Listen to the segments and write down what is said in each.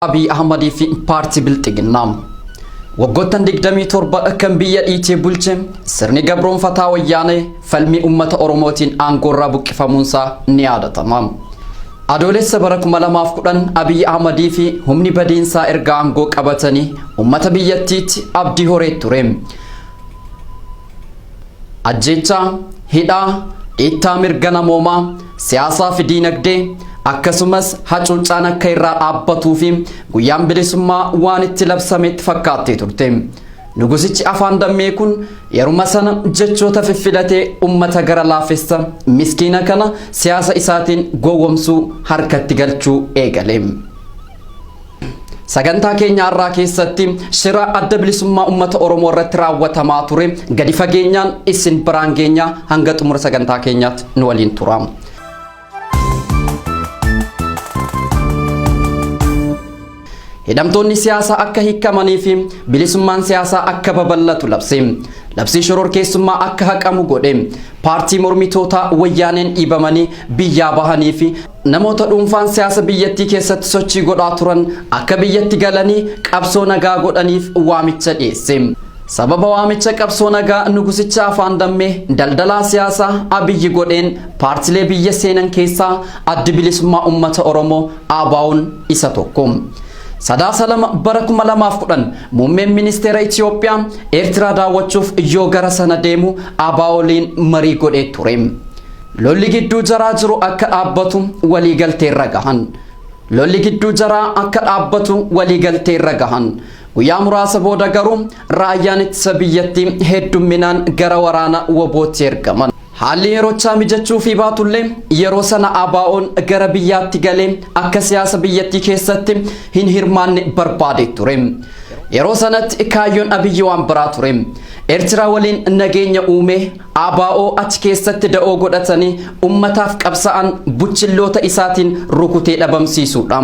Abiy Ahmadii fi paartii Bilxiginnaa. Waggoottan 27 kan biyya dhiitee bulche sirni gabroonfataa Wayyaanee falmii uummata Oromootiin aangoorraa buqqifamuunsaa ni yaadatama. Adoolessa bara 2010 Abiy Ahmadii fi humni badiinsaa erga aangoo qabatanii uummata biyyattiitti abdii horee ture. Ajjeechaa, hidhaa, dhiittaa mirga namoomaa, siyaasaa fi diinagdee akkasumas hacuuccaan akka irraa dhaabbatuu fi guyyaan bilisummaa waan itti labsametti fakkaattee turte. Nugusichi afaan dammee kun yeruma sana jechoota fiffilatee ummata gara laafessa miskiina kana siyaasa isaatiin gowwomsuu harkatti galchuu eegale. Sagantaa keenya har'aa keessatti shira adda bilisummaa uummata Oromoo irratti raawwatamaa ture gadi fageenyaan isin biraan geenya hanga xumura sagantaa keenyaatti nu waliin tura. Hidhamtoonni siyaasaa akka hiikamanii fi bilisummaan siyaasaa akka babal'atu labse. Labsii shororkeessummaa akka haqamu godhe. Paartii mormitootaa wayyaaneen dhiibamanii biyyaa bahanii fi namoota dhuunfaan siyaasa biyyattii keessatti sochii godhaa turan akka biyyatti galanii qabsoo nagaa godhaniif waamicha dhiyeesse. Sababa waamicha qabsoo nagaa nugusicha afaan dammee daldalaa siyaasaa Abiyyi godheen paartilee biyya seenan keessaa addi bilisummaa uummata Oromoo ABO'n isa tokko. Sadaasa 2 bara 2010 muummeen ministeera Itiyoophiyaa Eertiraa daawwachuuf yoo gara sana deemu ABO'liin marii godhee ture. Lolli gidduu jaraa jiru akka dhaabbatu waliigalteerra gahan. Lolli gidduu jaraa akka dhaabbatu waliigalteerra gahan. Guyyaa muraasa booda garuu raayyaan ittisa biyyattii heddumminaan gara waraana wobootti ergaman. Haalli yerochaa mijachuu fi baatullee yeroo sana ABO'n gara biyyaatti galee akka siyaasa biyyattii keessatti hin hirmaanne barbaade ture. Yeroo sanatti kaayyoon Abiyyi waan biraa ture. Eertiraa waliin nageenya uumee ABO achi keessatti da'oo godhatanii ummataaf qabsa'an buchilloota isaatiin rukutee dhabamsiisuudha.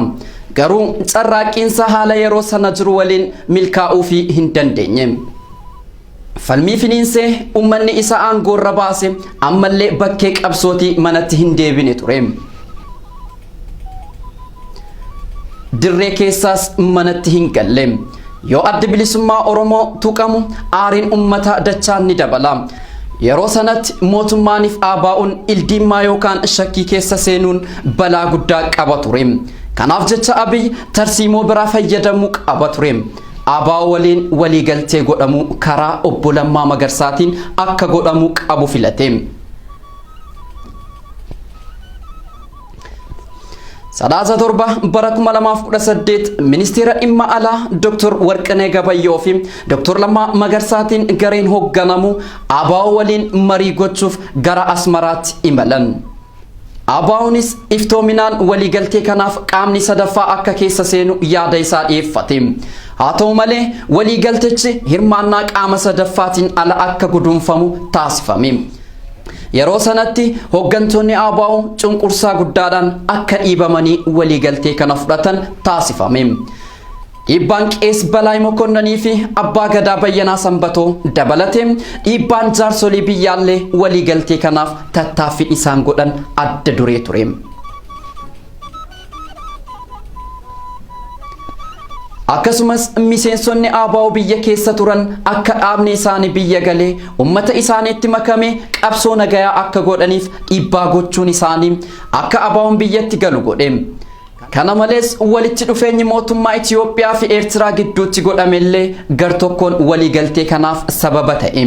Garuu carraaqqiinsa haala yeroo sana jiru waliin milkaa'uufii hin dandeenye. Falmii finiinsee uummanni isa aangoorra baase ammallee bakkee qabsootii manatti hin deebine ture. Dirree keessaas manatti hin galle. Yoo addi bilisummaa Oromoo tuqamu aariin uummataa dachaan ni dabala. Yeroo sanatti mootummaaniif ABO'n ildiimmaa yookaan shakkii keessa seenuun balaa guddaa qaba ture. Kanaaf jecha Abiy tarsiimoo biraa fayyadamuu qaba ture. ABO waliin waliigaltee godhamuu karaa obbo Lammaa Magarsaatiin akka godhamuu qabu filate. Sadaasa 7 bara 2018 ministeera dhimma alaa Dr. Warqinee Gabayyoo fi Dr. Lammaa Magarsaatiin gareen hoogganamu ABO waliin marii gochuuf gara Asmaraatti imalan. ABO'nis iftoominaan waliigaltee kanaaf qaamni sadaffaa akka keessa seenu yaada isaa dhiyeeffate. Haa ta'u malee waliigaltichi hirmaannaa qaama sadaffaatiin ala akka guduunfamu taasifame. Yeroo sanatti hooggantoonni ABO cunqursaa guddaadhaan akka dhiibamanii waliigaltee kana fudhatan taasifame. Dhiibbaan Qees Balaay Mokonnanii fi Abbaa Gadaa Bayyanaa Sanbatoo dabalatee dhiibbaan jaarsolii biyyaallee waliigaltee kanaaf tattaaffii isaan godhan adda duree ture. Akkasumas miseensonni ABO biyya keessa turan akka dhaabni isaanii biyya galee ummata isaaniitti makame qabsoo nagayaa akka godhaniif dhiibbaa gochuun isaanii akka ABO'n biyyatti galu godhe. Kana malees walitti dhufeenyi mootummaa Itiyoophiyaa fi Eertiraa gidduutti godhamellee gartokkoon waliigaltee kanaaf sababa ta'e.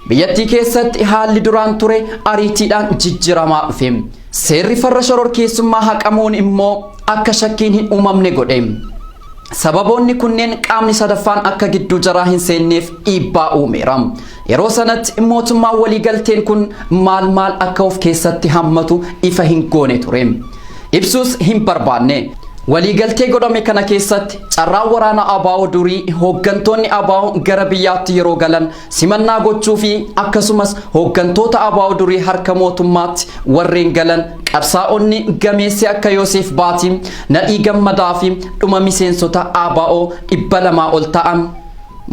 Biyyattii keessatti haalli duraan ture ariitiidhaan jijjiiramaa dhufe. Seerri farra shororkeessummaa haqamuun immoo akka shakkiin hin uumamne godhe. Sababoonni kunneen qaamni sadaffaan akka gidduu jaraa hin seenneef dhiibbaa uumeera. Yeroo sanatti mootummaan waliigalteen kun maal maal akka of keessatti hammatu ifa hin goone ture. Ibsuus hin barbaanne. Waliigaltee godhame kana keessatti carraan waraana ABO durii hooggantoonni ABO gara biyyaatti yeroo galan simannaa gochuu fi akkasumas hooggantoota ABO durii harka mootummaatti warreen galan qabsaa'onni gameessi akka Yoseef Baatii, Nadhii Gammadaa fi dhuma miseensota ABO 200 ol ta'an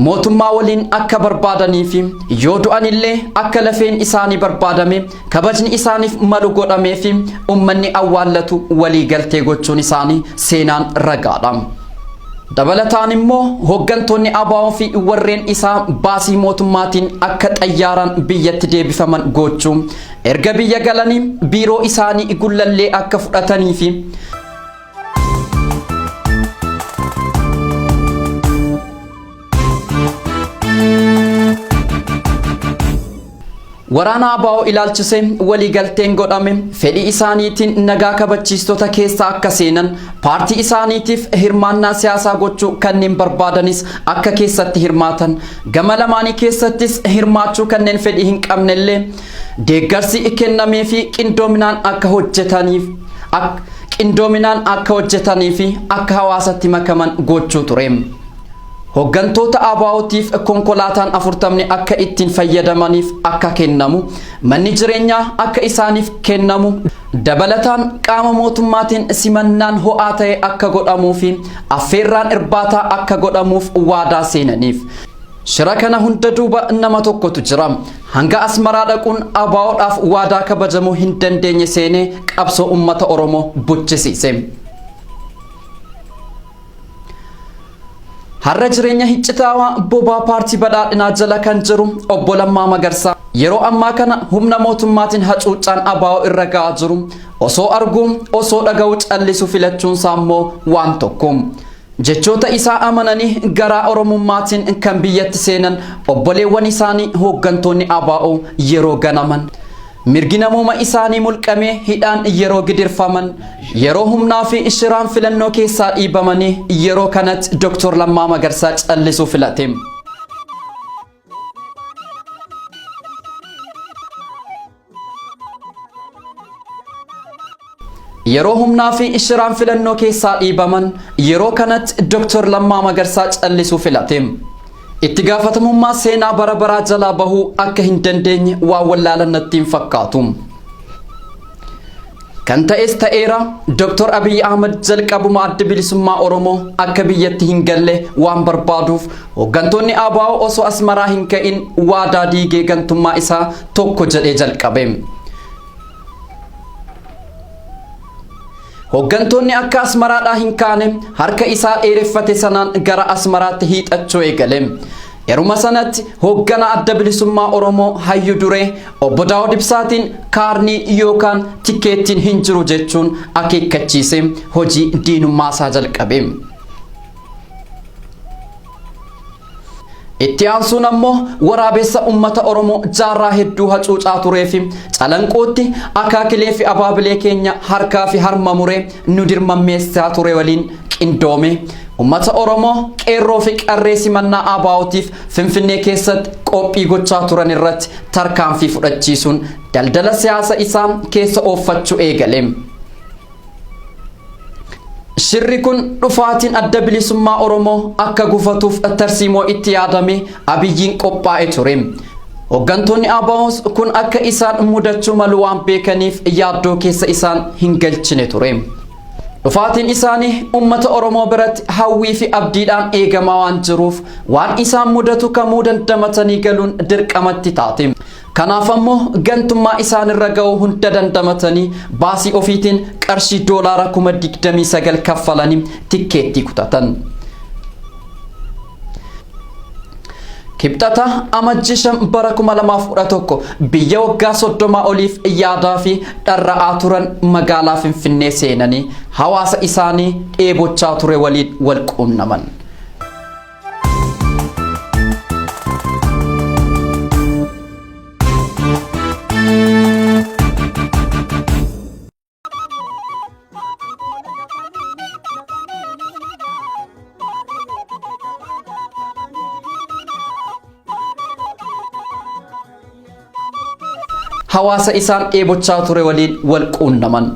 mootummaa waliin akka barbaadanii fi yoo du'anillee akka lafeen isaanii barbaadame kabajni isaaniif malu godhamee fi uummanni awwaallatu waliigaltee gochuun isaanii seenaan ragaadha. Dabalataan immoo hooggantoonni ABO fi warreen isaa baasii mootummaatiin akka xayyaaraan biyyatti deebifaman gochuu, erga biyya galanii biiroo isaanii Gullallee akka fudhatanii fi Waraana ABO ilaalchisee waliigalteen godhame fedhii isaaniitiin nagaa kabachiistota keessa akka seenan, paartii isaaniitiif hirmaannaa siyaasaa gochuu kanneen barbaadanis akka keessatti hirmaatan, gama lamaanii keessattis hirmaachuu kanneen fedhii hin qabnellee deeggarsi kennamee fi qindoominaan akka hojjetaniif qindoominaan akka hojjetanii fi akka hawaasatti makaman gochuu ture. Hoggantoota ABOtiif konkolaataan 40 akka ittiin fayyadamaniif akka kennamu, manni jireenyaa akka isaaniif kennamu, dabalataan qaama mootummaatiin simannaan ho'aa ta'e akka godhamuu fi affeerraan irbaataa akka godhamuuf waadaa seenaniif. Shira kana hunda duuba nama tokkotu jira. Hanga Asmaraa dhaquun ABOdhaaf waadaa kabajamuu hin dandeenye seenee qabsoo uummata Oromoo buchisiise. Har'a jireenya hiccitaawaa bobaa paartii badhaadhinaa jala kan jiru obbo Lammaa Magarsaa yeroo ammaa kana humna mootummaatiin hacuuccaan ABO irra ga'aa jiru osoo arguu osoo dhaga'uu callisu filachuunsaa immoo waan tokko. Jechoota isaa amananii garaa Oromummaatiin kan biyyatti seenan obboleewwan isaanii hooggantoonni ABO yeroo ganaman, mirgi namooma isaanii mulqamee hidhaan yeroo gidirfaman, yeroo humnaa fi shiraan filannoo keessaa dhiibamanii, yeroo kanatti Dr. Lammaa Magarsaa callisuu filate. Yeroo humnaa fi shiraan filannoo keessaa dhiibaman, yeroo kanatti Dr. Lammaa Magarsaa callisuu filate. Itti gaafatamummaa seenaa bara baraa jalaa bahuu akka hin dandeenye waan wallaalan natti hin fakkaatu. Kan ta'es ta'eera. Dr. Abiy Ahmad jalqabuma Adda Bilisummaa Oromoo akka biyyatti hin galle waan barbaaduuf hooggantoonni ABO osoo Asmaraa hin ka'in waadaa diigee gantummaa isaa tokko jedhee jalqabe. Hooggantoonni akka Asmaraadhaa hin kaane harka isaa dheereffate sanaan gara Asmaraatti hiixachuu eegale. Yeruma sanatti hooggana Adda Bilisummaa Oromoo hayyu duree obbo Daawud Ibsaatiin kaarnii yookaan tikkeettiin hin jiru jechuun akeekkachiise hojii diinummaa isaa jalqabe. Itti aansuun ammoo waraabessa uummata Oromoo jaarraa hedduu hacuucaa turee fi Calanqootti akaakilee fi abaabilee keenya harkaa fi harma muree nu dirmammeessaa ture waliin qindoome uummata Oromoo qeerroo fi qarree simannaa ABOtiif Finfinnee keessatti qophii gochaa turan irratti tarkaanfii fudhachiisuun daldala siyaasa isaa keessa ooffachuu eegale. Shirri kun dhufaatiin Adda Bilisummaa Oromoo akka gufatuuf tarsiimoo itti yaadame Abiyyiin qophaa'e ture. Hooggantoonni ABOs kun akka isaan mudachuu malu waan beekaniif yaaddoo keessa isaan hin galchine ture. Dhufaatiin isaanii uummata Oromoo biratti hawwii fi abdiidhaan eegamaa waan jiruuf waan isaan mudatu kamuu dandamatanii galuun dirqamatti taate. Kanaaf ammoo gantummaa isaanirra ga'u hunda dandamatanii baasii ofiitiin qarshii doolaara 29,000 kaffalanii tikkeettii kutatan. Kibxata Amajjii 5 bara 2011 biyya waggaa 30 oliif yaadaa fi dharra'aa turan magaalaa Finfinnee seenanii hawaasa isaanii dheebochaa ture waliin wal quunnaman. Hawaasa isaan dheebochaa ture waliin wal quunnaman.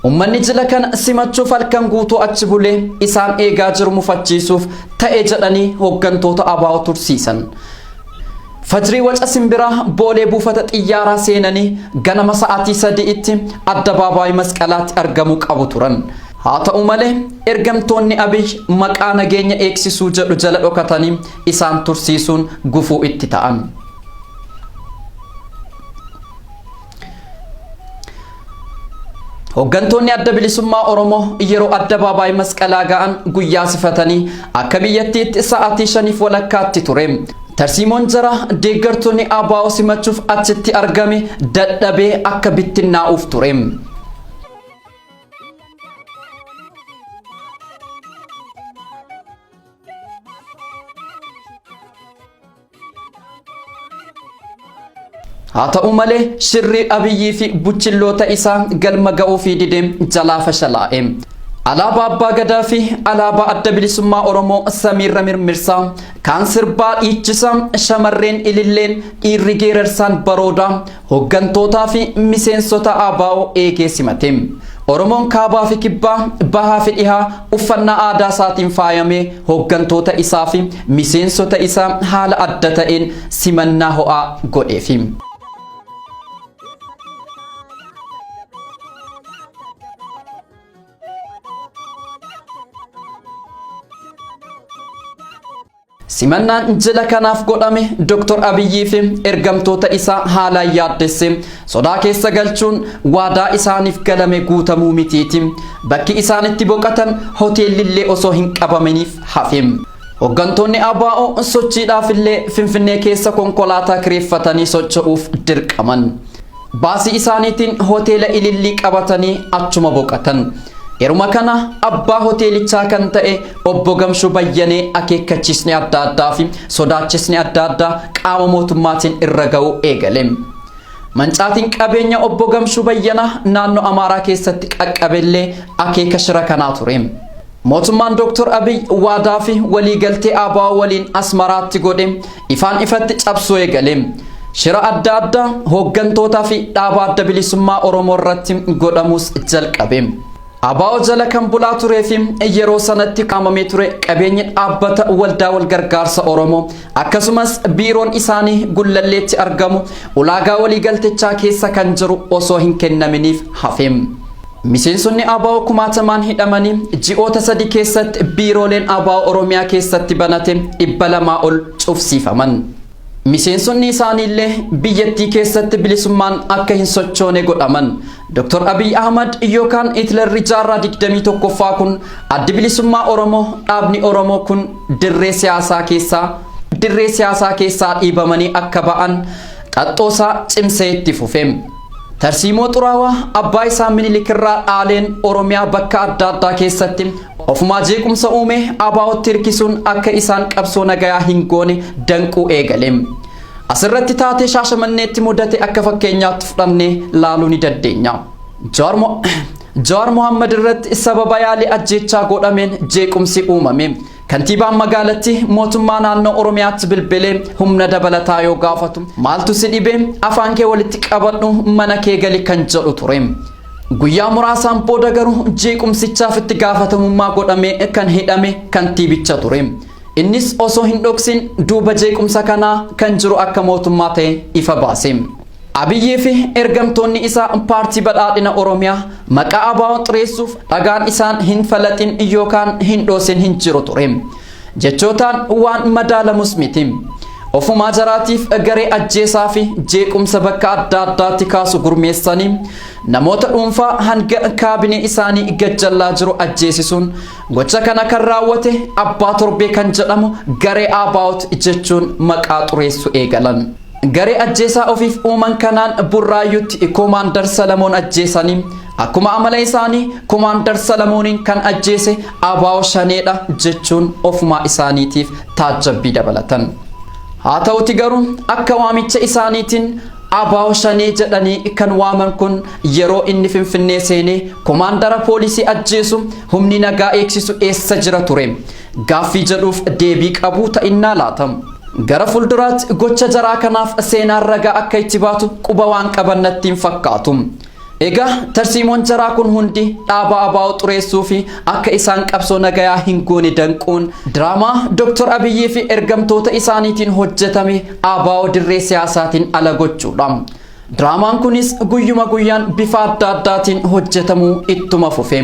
Uummanni jila kana simachuuf halkan guutuu achi bulee isaan eegaa jiru mufachiisuuf ta'e jedhanii hooggantoota ABO tursiisan. Fajrii waca simbiraa Boolee buufata xiyyaaraa seenanii ganama sa'aatii 3tti addabaabaayii Masqalaatti argamuu qabu turan. Haa ta'u malee ergamtoonni Abiy maqaa nageenya eegsisuu jedhu jala dhokatanii isaan tursiisuun gufuu itti ta'an. Hooggantoonni Adda Bilisummaa Oromoo yeroo addabaabaayii Masqalaa ga'an guyyaa sifatanii akka biyyattiitti sa'aatii 5:30tti ture. Tarsiimoon jara deeggartoonni ABO simachuuf achitti argame dadhabee akka bittinnaa'uuf ture. Haa ta'u malee shirri Abiyyii fi buchilloota isaa galma ga'uufii didee jalaa fashalaa'e. Alaabaa Abbaa Gadaa fi alaabaa Adda Bilisummaa Oromoo samiirra mirmirsaa, kaan sirbaa dhiichisaa, shamarreen ililleen, dhiirri geerarsaan baroodaa, hooggantootaa fi miseensota ABO eegee simate. Oromoon kaabaa fi kibbaa, bahaa fi dhihaa uffannaa aadaa isaatiin faayamee hooggantoota isaa fi miseensota isaa haala adda ta'een simannaa ho'aa godheefi. Simannaan jila kanaaf godhame Dr. Abiyyii fi ergamtoota isaa haalaan yaaddesse sodaa keessa galchuun waadaa isaaniif galame guutamuu mitiiti. Bakki isaan itti boqotan hoteellillee osoo hin qabaminiif hafe. Hooggantoonni ABO sochiidhaaf illee Finfinnee keessa konkolaataa kireeffatanii socho'uuf dirqaman. Baasii isaaniitiin hoteela Ilillii qabatanii achuma boqotan. Yeruma kana abbaa hoteelichaa kan ta'e obbo Gamshuu Bayyanee akeekkachiisni adda addaa fi sodaachisni adda addaa qaama mootummaatiin irra ga'uu eegale. Mancaatiin qabeenya obbo Gamshuu Bayyanaa naannoo Amaaraa keessatti qaqqabellee akeeka shira kanaa ture. Mootummaan Dr. Abiy waadaa fi waliigaltee ABO waliin Asmaraatti godhe ifaan ifatti cabsuu eegale. Shira adda addaa hooggantootaa fi dhaaba Adda Bilisummaa Oromoo irratti godhamus jalqabe. ABO jala kan bulaa turee fi yeroo sanatti qaamamee ture qabeenyi dhaabbata waldaa walgargaarsa Oromoo akkasumas biiroon isaanii Gullalleetti argamu ulaagaa waliigaltichaa keessa kan jiru osoo hin kennaminiif hafe. Miseensonni ABO kumaatamaan hidhamanii ji'oota 3 keessatti biirooleen ABO Oromiyaa keessatti banate 200 ol cufsiifaman. Miseensonni isaaniillee biyyattii keessatti bilisummaan akka hin sochoone godhaman. Dr. Abiy Ahmad yookaan Hitlerri jaarraa 21ffaa kun Addi Bilisummaa Oromoo dhaabni Oromoo kun dirree siyaasaa keessaa dhiibamanii akka ba'an xaxxoosaa cimsee itti fufe. Tarsiimoo xuraawaa abbaa isaa Minilik irraa dhaaleen Oromiyaa bakka adda addaa keessatti ofumaa jeequmsa uume ABOtti hirkisuun akka isaan qabsoo nagayaa hin goone danquu eegale. Asirratti taatee Shaashamanneetti mudate akka fakkeenyaatti fudhannee laaluu ni dandeenya. Jawaar Mohammad irratti sababa yaalii ajjeechaa godhameen jeequmsi uumame. Kantiibaan magaalattii mootummaa naannoo Oromiyaatti bilbilee humna dabalataa yoo gaafatu maaltu si dhibee afaan kee walitti qabadhu mana kee gali kan jedhu ture. Guyyaa muraasaan booda garuu jeequmsichaaf itti gaafatamummaa godhamee kan hidhame kantiibicha ture. Innis osoo hin dhoksin duuba jeequmsa kanaa kan jiru akka mootummaa ta'e ifa baase. Abiyyii fi ergamtoonni isaa paartii badhaadhina Oromiyaa maqaa ABO xureessuuf dhagaan isaan hin falaxin yookaan hin dhoosin hin jiru ture. Jechootaan waan madaalamus miti. Ofumaa jaraatiif garee ajjeesaa fi jeequmsa bakka adda addaatti kaasu gurmeessanii namoota dhuunfaa hanga kaabinee isaanii gajjallaa jiru ajjeesisuun gocha kana kan raawwate abbaa torbee kan jedhamu garee ABO jechuun maqaa xureessu eegalan. Garee ajjeesaa ofiif uuman kanaan Burraayyuutti Koomaandar Salamoon ajjeesanii akkuma amala isaanii Koomaandar Salamooniin kan ajjeese ABO shaneedha jechuun ofumaa isaaniitiif taajjabbii dabalatan. Haa ta'uti garuu akka waamicha isaaniitiin ABO shanee jedhanii kan waaman kun yeroo inni Finfinnee seenee koomaandara poolisii ajjeesu humni nagaa eegsisu eessa jira ture? Gaaffii jedhuuf deebii qabu ta'innaa laata? Gara fuulduraatti gocha jaraa kanaaf seenaan ragaa akka itti baatu quba waan qaban natti hin fakkaatu. Egaa tarsiimoon jaraa kun hundi dhaaba ABO xureessuu fi akka isaan qabsoo nagayaa hin goone danquun diraamaa Dr. Abiyyii fi ergamtoota isaaniitiin hojjetame ABO dirree siyaasaatiin ala gochuudha. Diraamaan kunis guyyuma guyyaan bifa adda addaatiin hojjetamuu ittuma fufe.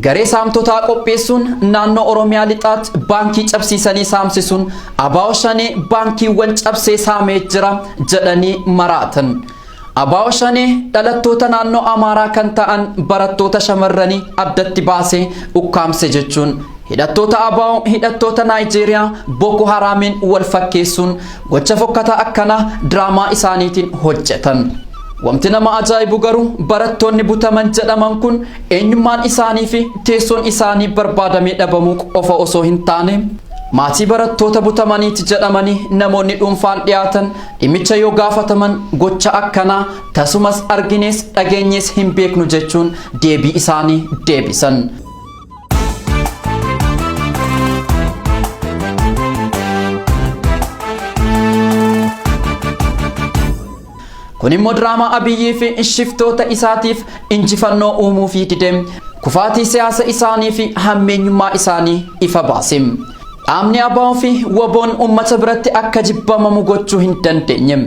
Garee saamtotaa qopheessuun naannoo Oromiyaa lixaatti baankii cabsiisanii saamsisuun ABO shanee baankiiwwan cabsee saamee jira jedhanii maraatan. ABO Shanee dhalattoota naannoo Amaaraa kan ta'an barattoota shamarranii addatti baasee ukkaamse jechuun hidhattoota ABO hidhattoota Naayijeeriyaa Boko Haraamiin wal fakkeessuun gocha fokkataa akkanaa diraamaa isaaniitiin hojjetan. Wanti nama ajaa'ibu garuu barattoonni butaman jedhaman kun eenyummaan isaanii fi teessoon isaanii barbaadamee dhabamuu qofa osoo hin taane, maatii barattoota butamaniiti jedhamanii namoonni dhuunfaan dhiyaatan dhimmicha yoo gaafataman gocha akkanaa tasumas arginees dhageenyees hin beeknu jechuun deebii isaanii deebisan. Kun immoo diraamaa Abiyyii fi shiftoota isaatiif injifannoo uumuu fi dide, kufaatii siyaasa isaanii fi hammeenyummaa isaanii ifa baase. Dhaabni ABO fi WBOn uummata biratti akka jibbamamu gochuu hin dandeenye.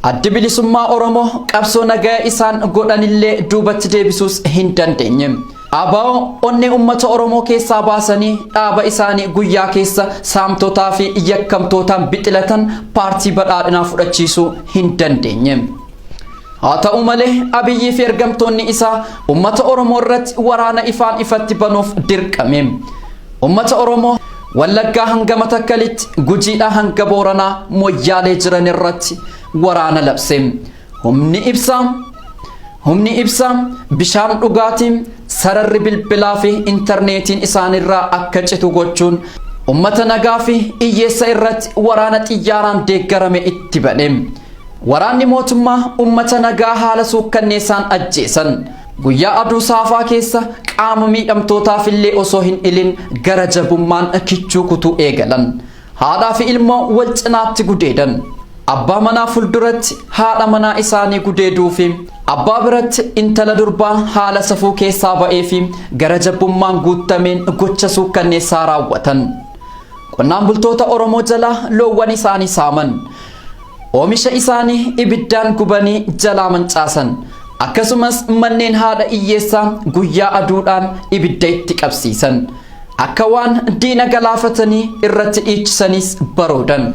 Addi Bilisummaa Oromoo qabsoo nagaya isaan godhanillee duubatti deebisuus hin dandeenye. ABO onnee uummata Oromoo keessaa baasanii dhaaba isaanii guyyaa keessa saamtotaa fi yakkamtootaan bixilatan paartii badhaadhinaa fudhachiisuu hin dandeenye. Haa ta'u malee, Abiyyii fi ergamtoonni isaa uummata Oromoo irratti waraana ifaan ifatti banuuf dirqame. Uummata Oromoo Wallaggaa hanga Matakkalitti, Gujiidhaa hanga Booranaa Moyyaalee jiran irratti waraana labse. Humni ibsaa, bishaan dhugaatii, sararri bilbilaa fi intarneetiin isaanirraa akka citu gochuun uummata nagaa fi hiyyeessa irratti waraana xiyyaaraan deeggarame itti bane. Waraanni mootummaa uummata nagaa haala suukkanneessaan ajjeesan. Guyyaa aduu saafaa keessa qaama miidhamtootaaf illee osoo hin ilin gara jabummaan kichuu kutuu eegalan. Haadhaa fi ilmoo wal cinaatti gudeedan. Abbaa manaa fuulduratti haadha manaa isaanii gudeeduu fi abbaa biratti intala durbaa haala safuu keessaa ba'ee fi gara jabummaan guutameen gocha suukkanneessaa raawwatan. Qonnaan bultoota Oromoo jalaa loowwan isaanii saaman. Oomisha isaanii ibiddaan gubanii jalaa mancaasan. Akkasumas manneen haadha hiyyeessaa guyyaa aduudhaan ibidda itti qabsiisan. Akka waan diina galaafatanii irratti dhiichisanis baroodan.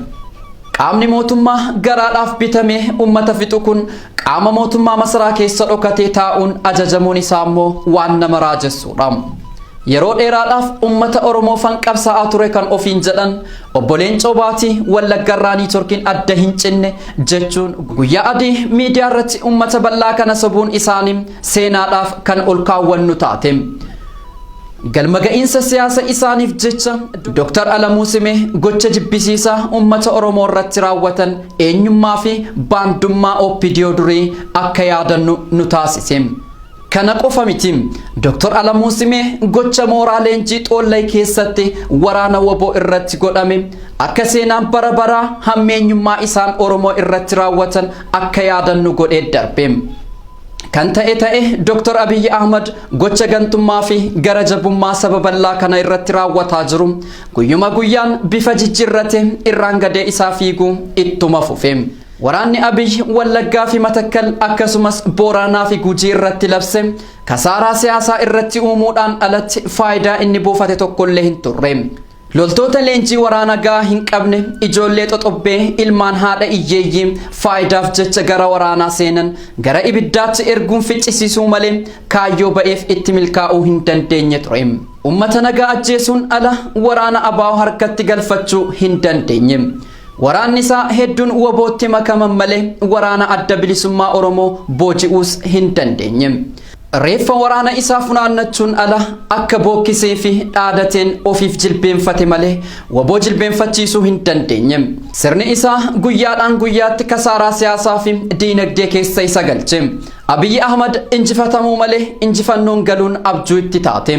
Qaamni mootummaa garaadhaaf bitamee uummata fixu kun qaama mootummaa masaraa keessa dhokatee taa'uun ajajamuun isaa immoo waan nama raajessuudha. Yeroo dheeraadhaaf uummata Oromoo qabsaa'aa ture kan ofiin jedhan obbo Leencoo Baatii Wallaggarraa niitorkiin adda hin cinne jechuun guyyaa adii miidiyaa irratti uummata bal'aa kana sobuun isaanii seenaadhaaf kan ol kaawwannu taate. Galma ga'iinsa siyaasa isaaniif jecha Dr. Alamuu Simee gocha jibbisiisaa uummata Oromoo irratti raawwatan eenyummaa fi baandummaa OPDO durii akka yaadannu nu taasise. Kana qofa miti. Dr. Alamuu Simee gocha mooraa leenjii Xoollay keessatti waraana WBO irratti godhame akka seenaan bara baraa hammeenyummaa isaan Oromoo irratti raawwatan akka yaadannu godhee darbe. Kan ta'e ta'e, Dr. Abiyyi Ahmad gocha gantummaa fi gara jabummaa saba bal'aa kana irratti raawwataa jiru guyyuma guyyaan bifa jijjiirrate irraan gadee isaa fiiguu ittuma fufe. Waraanni Abiyyi Wallaggaa fi Matakkal akkasumas Booranaa fi Gujii irratti labse kasaaraa siyaasaa irratti uumuudhaan alatti faayidaa inni buufate tokkollee hin turre. Loltoota leenjii waraana gahaa hin qabne, ijoollee xoxobbee ilmaan haadha hiyyeeyyii faayidaaf jecha gara waraanaa seenan gara ibiddaatti erguun ficcisiisuu malee kaayyoo ba'eef itti milkaa'uu hin dandeenye ture. Uummata nagaa ajjeesuun ala waraana ABO harkatti galfachuu hin dandeenye. Waraanni isaa hedduun WBOtti makaman malee waraana Adda Bilisummaa Oromoo booji'uus hin dandeenye. Reeffa waraana isaa funaannachuun ala akka bookkisee fi dhaadateen ofiif jilbeenfate malee WBO jilbeenfachiisuu hin dandeenye. Sirni isaa guyyaadhaan guyyaatti kasaaraa siyaasaa fi diinagdee keessa isa galche. Abiyyi Ahmad injifatamuu malee injifannoon galuun abjuu itti taate.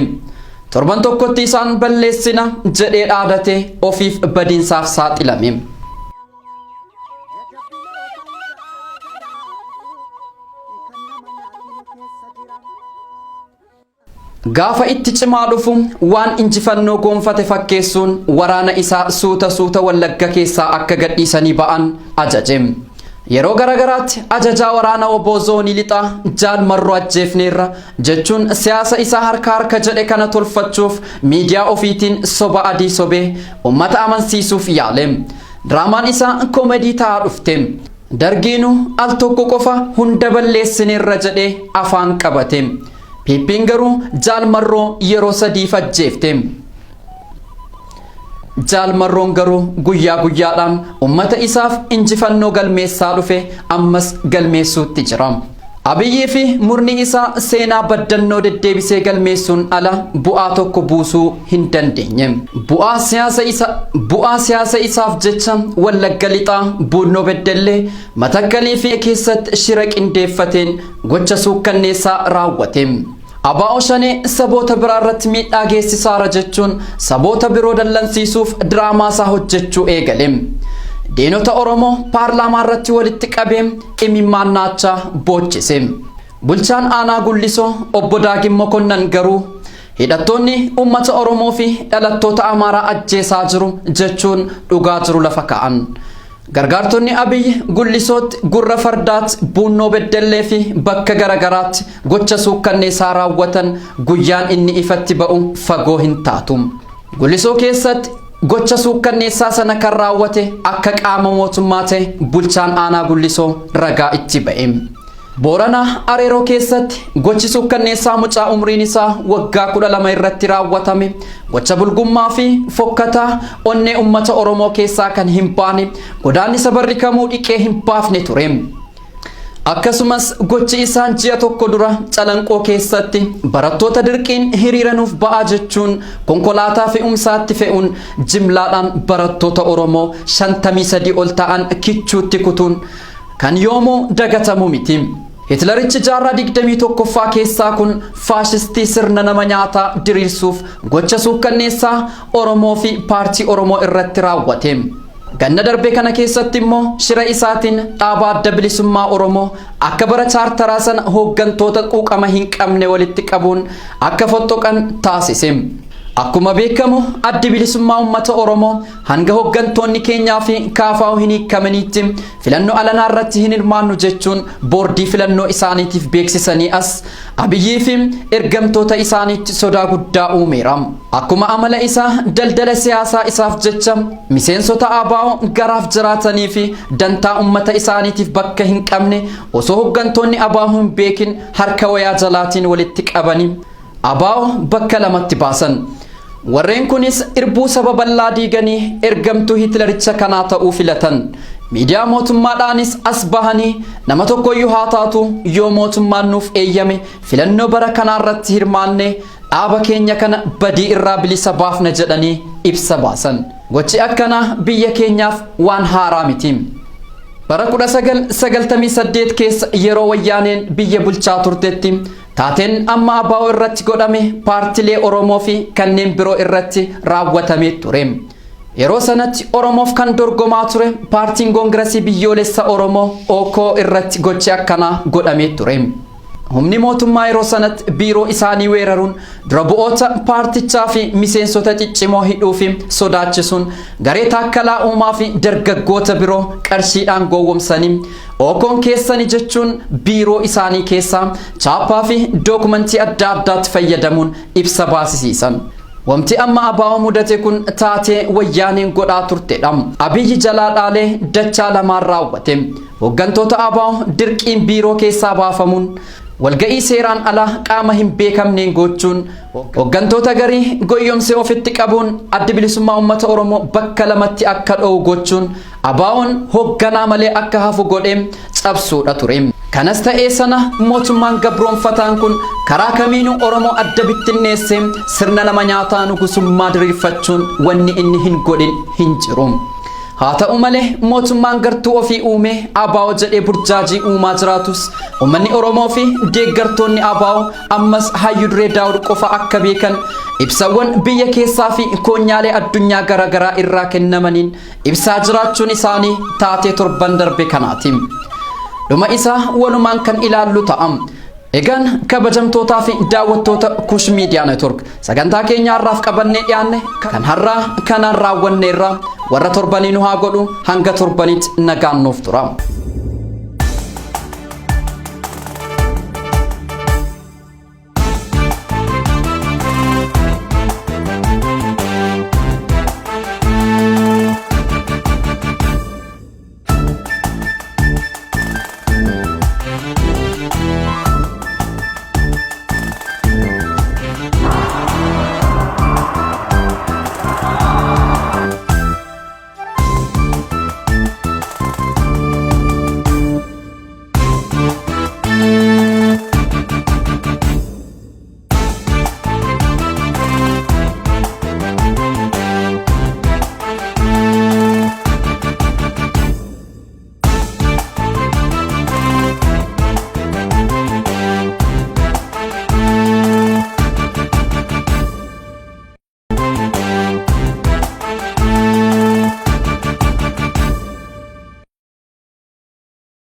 Torban tokkotti isaan balleessina jedhee dhaadatee ofiif badiinsaaf saaxilame. Gaafa itti cimaa dhufu waan injifannoo goonfate fakkeessuun waraana isaa suuta suuta Wallagga keessaa akka gadhiisanii ba'an ajaje. Yeroo garagaraatti ajajaa waraana WBO zoonii lixaa Jaal Marroo ajjeefneerra jechuun siyaasa isaa harka harka jedhe kana tolfachuuf miidiyaa ofiitiin soba adii sobee uummata amansiisuuf yaale. Diraamaan isaa koomedii ta'aa dhufte. Dargiinuu al tokko qofa hunda balleessineerra jedhee afaan qabate. PP'n garuu Jaal Marroo yeroo sadiif ajjeefte. Jaal Marroon garuu guyyaa guyyaadhaan ummata isaaf injifannoo galmeessaa dhufe, ammas galmeessuutti jira. Abiyyii fi murni isaa seenaa baddannoo deddeebisee galmeessuun ala bu'aa tokko buusuu hin dandeenye. Bu'aa siyaasa isaaf jecha Wallagga Lixaa, Buunnoo Beddellee, Matakkalii fi keessatti shira qindeeffateen gocha suukkanneessaa raawwate. ABO Shanee saboota biraa irratti miidhaa geessisaara jechuun saboota biroo dallansiisuuf diraamaa isaa hojjechuu eegale. Diinota Oromoo paarlaamaa irratti walitti qabee imimmaan naachaa boochise. Bulchaan aanaa Gullisoo Obbo Daagim Mokonnan garuu hidhattoonni uummata Oromoo fi dhalattoota Amaaraa ajjeesaa jiru jechuun dhugaa jiru lafa kaa'an. Gargaartonni Abiy Gullisootti, Gurra Fardaatti, Buunnoo Beddellee fi bakka garagaraatti gocha suukkanneessaa raawwatan guyyaan inni ifatti ba'u fagoo hin taatu. Gullisoo keessatti gocha suukkanneessaa sana kan raawwate akka qaama mootummaa ta'e bulchaan aanaa Gullisoo ragaa itti ba'e. Booranaa Areeroo keessatti gochi suukkanneessaa mucaa umriin isaa waggaa 12 irratti raawwatame gocha bulgummaa fi fokkataa onnee uummata Oromoo keessaa kan hin baane, godaannisa barri kamuu dhiqee hin baafne ture. Akkasumas gochi isaan ji'a tokko dura Calanqoo keessatti barattoota dirqiin hiriira nuuf ba'aa jechuun konkolaataa fe'umsaatti fe'uun jimlaadhaan barattoota Oromoo 53 ol ta'an kichuutti kutuun kan yoomuu dagatamu miti. Hitlerichi jaarraa 21ffaa keessaa kun faashistii sirna nama nyaataa diriirsuuf gocha suukkanneessaa Oromoo fi paartii Oromoo irratti raawwate. Ganna darbe kana keessatti immoo shira isaatiin dhaaba Adda Bilisummaa Oromoo akka bara chaartaraa sana hooggantoota quuqama hin qabne walitti qabuun akka fottoqan taasise. Akkuma beekamu Addi Bilisummaa Uummata Oromoo hanga hooggantoonni keenyaa fi KFO hin hiikamanitti filannoo alanaa irratti hin hirmaannu jechuun boordii filannoo isaaniitiif beeksisanii as Abiyyii fi ergamtoota isaaniitti sodaa guddaa uumeera. Akkuma amala isaa daldala siyaasaa isaaf jecha miseensota ABO garaaf jiraatanii fi dantaa uummata isaaniitiif bakka hin qabne osoo hooggantoonni ABO hin beekin harka wayaa jalaatiin walitti qabanii ABO bakka lamatti baasan. Warreen kunis irbuu saba bal'aa diiganii ergamtuu Hitlericha kanaa ta'uu filatan. Miidiyaa mootummaadhaanis as bahanii nama tokkoyyuu haa taatu yoo mootummaan nuuf eeyyame filannoo bara kanaa irratti hirmaanne dhaaba keenya kana badii irraa bilisa baafna jedhanii ibsa baasan. Gochi akkanaa biyya keenyaaf waan haaraa miti. Bara 1998 keessa yeroo wayyaaneen biyya bulchaa turtetti taateen amma ABO irratti godhame paartilee Oromoo fi kanneen biroo irratti raawwatamee ture. Yeroo sanatti Oromoof kan dorgomaa ture paartiin Koongirasii Biyyoolessa Oromoo OK irratti gochi akkanaa godhamee ture. Humni mootummaa yeroo sanatti biiroo isaanii weeraruun dura bu'oota paartichaa fi miseensota ciccimoo hidhuu fi sodaachisuun garee Taakkalaa Uumaa fi dargaggoota biroo qarshiidhaan gowwomsanii Okoon keessani jechuun biiroo isaanii keessaa chaappaa fi dookumentii adda addaatti fayyadamuun ibsa baasisiisan. Wanti amma ABO mudate kun taatee wayyaaneen godhaa turtedha. Abiyyi jalaa dhaalee dachaa lamaan raawwate. Hooggantoota ABO dirqiin biiroo keessaa baafamuun walga'ii seeraan alaa qaama hin beekamneen gochuun hooggantoota garii goyyomsee ofitti qabuun Addi Bilisummaa Uummata Oromoo bakka lamatti akka dho'u gochuun ABO'n hoogganaa malee akka hafu godhee cabsuudha ture. Kanas ta'ee sana mootummaan gabroonfataan kun karaa kamiinuu Oromoo adda bittinneessee sirna nama nyaataa nugusummaa diriirfachuun wanni inni hin godhin hin jiru. Haa ta'u malee mootummaan gartuu ofii uumee ABO jedhee burjaajii uumaa jiraatus uummanni Oromoo fi deeggartoonni ABO ammas Hayyuu Duree Daawud qofa akka beekan ibsawwan biyya keessaa fi koonyaalee addunyaa garaagaraa irraa kennamaniin ibsaa jiraachuun isaanii taatee torban darbe kanaati. Dhuma isaa walumaan kan ilaallu ta'a. Egaan kabajamtootaa fi daawwattoota Kush Media Network, sagantaa keenya har'aaf qabannee dhiyaanne kan har'aa kanaan raawwanneerra, warra torbanii nu haa godhu, hanga torbanitti nagaan nuuf tura.